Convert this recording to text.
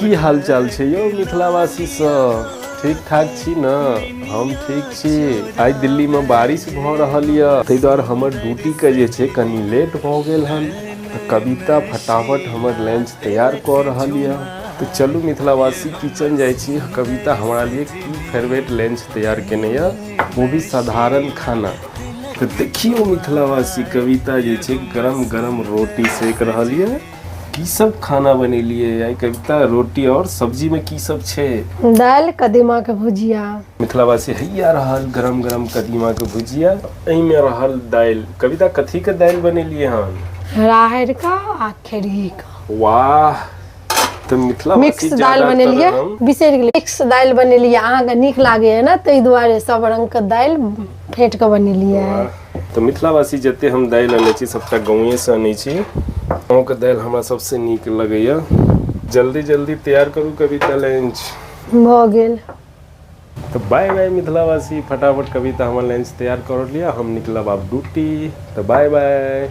की हाल चाल छै यौ मिथिलावासी सब? ठीक ठाक छी ने? हम ठीक छी। आइ दिल्ली में बारिश भऽ रहल यऽ, ताहि दुआरे हमर ड्यूटी के जे छै कनि लेट भऽ गेल हन। तऽ कविता फटाफट हमर लंच तैयार कऽ रहल यऽ। तऽ चलू मिथिलावासी किचन जाइ छी, कविता हमरा लिए की फेवरेट लंच तैयार केने यऽ, वो भी साधारण खाना। तऽ देखियौ मिथिलावासी, कविता जे छै गरम गरम रोटी सेक रहल यऽ। की सब खाना बनेलिए आइ कविता? रोटी और सब्जी में की सब छै? दालि कदीमा के भुजिया। मिथिलावासी, हैया रहल गरम गरम कदीमा के भुजिया, एहिमे रहल दालि। कविता, कथी के दालि बनेलिए हन? राहरि का आ खेरही का। वाह, तऽ मिथिलावासी मिक्स दालि बनेलिए, बिसरि गेलिए। मिक्स दालि बनेलिए, अहाँके नीक लागैए ने, ताहि दुआरे सब रंग के दालि फेंट के बनेलिए। तऽ मिथिलावासी, जते हम दालि अनै छी सबटा गाँवेसँ अनै छी। गाँवके दालि हमरा सबसँ नीक लगैए। जल्दी जल्दी तैयार करू कविता लंच। भऽ गेल। तऽ बाय बाय मिथिलावासी, फटाफट कविता हमर लंच तैयार कर लिअ, हम निकलब आब ड्यूटी। तऽ बाय बाय।